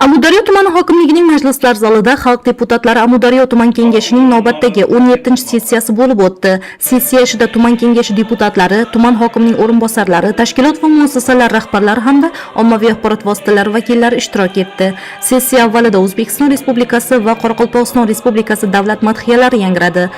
Amudaryo tumani hokimligining majlislar zalida xalq deputatlari Amudaryo tuman kengashining navbatdagi 17-sessiyasi bo'lib o'tdi. Sessiya ishida tuman kengashi deputatlari, tuman hokimining o'rinbosarlari, tashkilot va muassasalar rahbarlari hamda ommaviy axborot vositalari vakillari ishtirok etdi. Sessiya avvalida O'zbekiston Respublikasi va Qoraqalpog'iston Respublikasi davlat madhiyalari yangradi.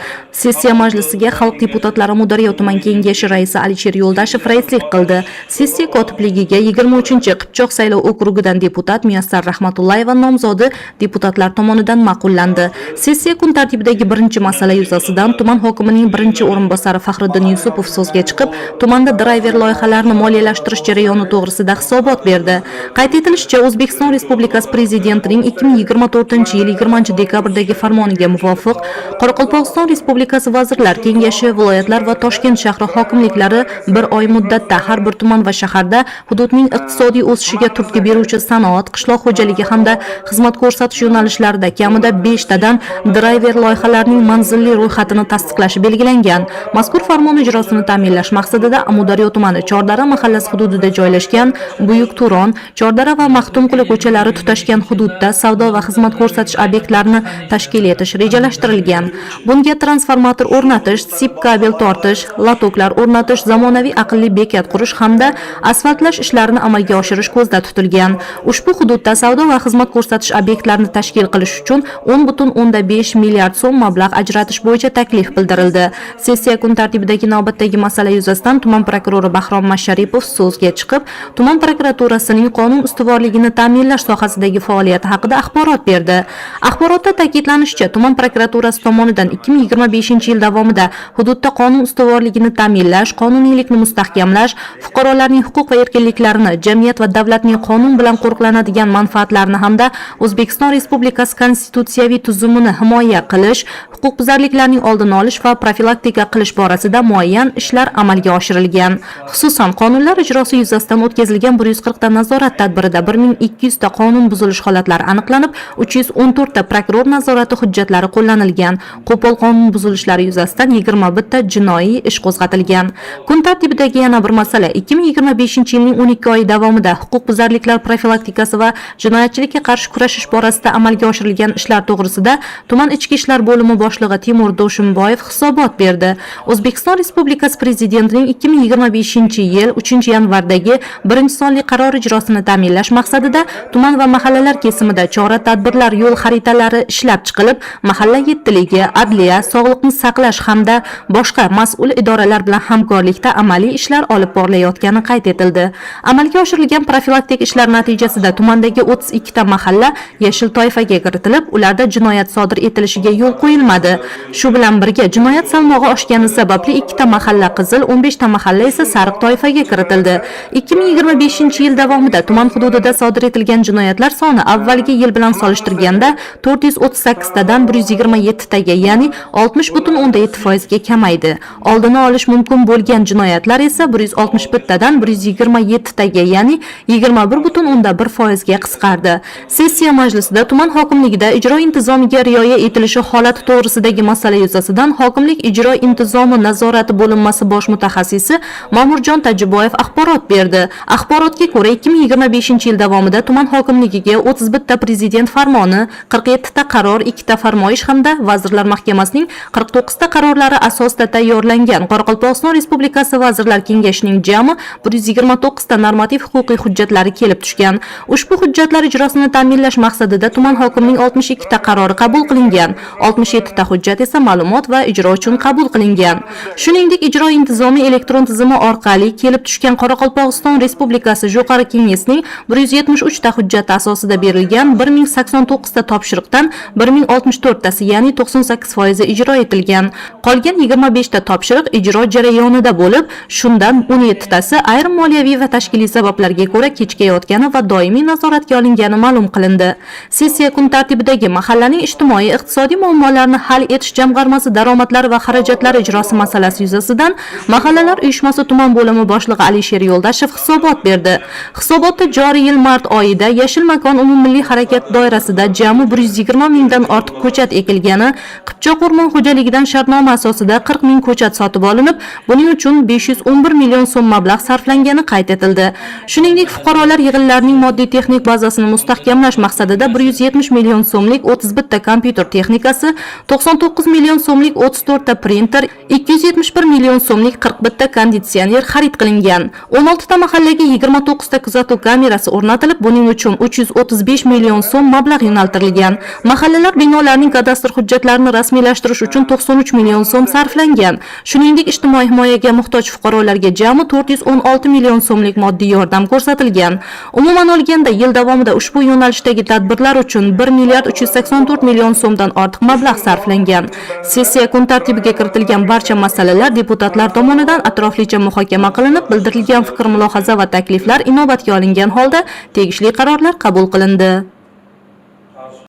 Sessiya majlisiga xalq deputatlari Amudaryo tuman kengashi raisi Alisher Yo'ldashev raislik qildi. Sessiya kotibligiga 23-Qipchoq saylov okrugidan deputat Muyassar Rahmatullayeva nomzodi deputatlar tomonidan ma'qullandi. Sessiya kun tartibidagi birinchi masala yuzasidan tuman hokimining birinchi o'rinbosari Faxriddin Yusupov so'zga chiqib, tumanda drayver loyihalarini moliyalashtirish jarayoni to'g'risida hisobot berdi. Qayd etilishicha, O'zbekiston Respublikasi Prezidentining 2024-yil 20-dekabrdagi farmoniga muvofiq, Qoraqalpog'iston Respublikasi Vazirlar Kengashi, viloyatlar va Toshkent shahri hokimliklari bir oy muddatda har bir tuman va shaharda hududning iqtisodiy o'sishiga turtki beruvchi sanoat, qishloq xo'jaligi hamda xizmat ko'rsatish yo'nalishlarida kamida 5 tadan drayver loyihalarining manzilli ro'yxatini tasdiqlashi belgilangan. Mazkur farmon ijrosini ta'minlash maqsadida Amudaryo tumani Chordara mahallasi hududida joylashgan Buyuk Turon, Chordara va Maxtumquli ko'chalari tutashgan hududda savdo va xizmat ko'rsatish obyektlarini tashkil etish rejalashtirilgan. Bunga transformator o'rnatish, sip kabel tortish, lotoklar o'rnatish, zamonaviy aqlli bekat qurish hamda asfaltlash ishlarini amalga oshirish ko'zda tutilgan. Ushbu hududda savdo va xizmat ko'rsatish obyektlarini tashkil qilish uchun 10,5 milliard so'm mablag' ajratish bo'yicha taklif bildirildi. Sessiya kun tartibidagi navbatdagi masala yuzasidan tuman prokurori Bahrom Masharipov so'zga chiqib, tuman prokuraturasining qonun ustuvorligini ta'minlash sohasidagi faoliyati haqida axborot berdi. Axborotda ta'kidlanishicha, tuman prokuraturasi tomonidan 2025-yil davomida hududda qonun ustuvorligini ta'minlash, qonuniylikni mustahkamlash, fuqarolarning huquq va erkinliklarini, jamiyat va davlatning qonun bilan qo'riqlanadigan manfaatlarini hamda O'zbekiston Respublikasi konstitutsiyaviy tuzumini himoya qilish, huquqbuzarliklarning oldini olish va profilaktika qilish borasida muayyan ishlar amalga oshirilgan. Xususan, qonunlar ijrosi yuzasidan o'tkazilgan 140 ta nazorat tadbirida 1200 ta qonun buzilish holatlari aniqlanib, 314 ta prokuror nazorati hujjatlari qo'llanilgan. Qo'pol qonun buzilishlari yuzasidan 21 ta jinoiy ish qo'zg'atilgan. Kun tartibidagi yana bir masala: 2025-yilning 12 oyi davomida huquqbuzarliklar profilaktikasi va jinoyatchilikka qarshi kurashish borasida amalga oshirilgan ishlar to'g'risida tuman ichki ishlar bo'limi boshlig'i Timur Doshimboyev hisobot berdi. O'zbekiston Respublikasi Prezidentining 2025-yil 3-yanvardagi birinchi sonli qarori ijrosini ta'minlash maqsadida tuman va mahallalar kesimida chora-tadbirlar yo'l xaritalari ishlab chiqilib, mahalla yettiligi, adliya, sog'liqni saqlash hamda boshqa mas'ul idoralar bilan hamkorlikda amaliy ishlar olib borilayotgani qayd etildi. Amalga oshirilgan profilaktik ishlar natijasida tumandagi 32 ta mahalla yashil toifaga kiritilib, ularda jinoyat sodir etilishiga yo'l qo'yilmadi. Shu bilan birga jinoyat salmog'i oshgani sababli 2 ta mahalla qizil, 15 ta mahalla esa sariq toifaga kiritildi. 2025-yil davomida tuman hududida sodir etilgan jinoyatlar soni avvalgi yil bilan solishtirganda 438 tadan 127 taga, ya'ni 60,7% ga kamaydi. Oldini olish mumkin bo'lgan jinoyatlar esa 161 tadan 127 taga, ya'ni 21,1% ga qisqardi. Sessiya majlisida tuman hokimligida ijro intizomiga rioya etilishi holati to'g'risidagi masala yuzasidan hokimlik ijro intizomi nazorati bo'linmasi bosh mutaxassisi Ma'murjon Tajiboyev axborot berdi. Axborotga ko'ra, 2025-yil davomida tuman hokimligiga 31 ta prezident farmoni, 47 ta qaror, 2 ta farmoyish hamda Vazirlar Mahkamasining 49 ta qarorlari asosida tayyorlangan Qoraqalpog'iston Respublikasi Vazirlar Kengashining jami 129 ta normativ huquqiy hujjatlari kelib tushgan. Ushbu hujjatlar ijrosini ta'minlash maqsadida tuman hokimining 62 ta qarori qabul qilingan, 67 ta hujjat esa ma'lumot va ijro uchun qabul qilingan. Shuningdek, ijro intizomi elektron tizimi orqali kelib tushgan Qoraqalpog'iston Respublikasi Jo'qorg'i Kengesining 173 ta hujjati asosida berilgan 1089 ta topshiriqdan 1064 tasi, ya'ni 98% ijro etilgan. Qolgan 25 ta topshiriq ijro jarayonida bo'lib, shundan 17 tasi ayrim moliyaviy va tashkiliy sabablarga ko'ra kechikayotgani va doimiy nazoratga olingani ma'lum qilindi. Sessiya kun tartibidagi mahallaning ijtimoiy iqtisodiy muammolarini hal etish jamg'armasi daromadlari va xarajatlari ijrosi masalasi yuzasidan mahallalar uyushmasi tuman bo'limi boshlig'i Alisher Yo'ldashev hisobot berdi. Hisobotda joriy yil mart oyida Yashil makon umummilliy harakat doirasida jami 120 mingdan ortiq ko'chat ekilgani, Qipchoq o'rmon xo'jaligidan shartnoma asosida 40 ming ko'chat sotib olinib, buning uchun 511 million so'm mablag' sarflangani qayd etildi. Shuningdek, fuqarolar yig'inlarining moddiy texnik moddiy texnik bazasini mustahkamlash maqsadida 170 million so'mlik 31 ta kompyuter texnikasi, 99 million so'mlik 34 ta printer, 271 million so'mlik 41 ta konditsioner xarid qilingan. 16 ta mahallaga 29 ta kuzatuv kamerasi o'rnatilib, buning uchun 335 million so'm mablag' yo'naltirilgan. Mahallalar binolarining kadastr hujjatlarini rasmiylashtirish uchun 93 million so'm sarflangan. Shuningdek, ijtimoiy himoyaga muhtoj fuqarolarga jami 416 million so'mlik moddiy yordam ko'rsatilgan. Umuman olganda, yil davomida ushbu yo'nalishdagi tadbirlar uchun 1 milliard 384 million so'mdan ortiq mablag' sarflangan. Sessiya kun tartibiga kiritilgan barcha masalalar deputatlar tomonidan atroflicha muhokama qilinib, bildirilgan fikr-mulohaza va takliflar inobatga olingan holda tegishli qarorlar qabul qilindi.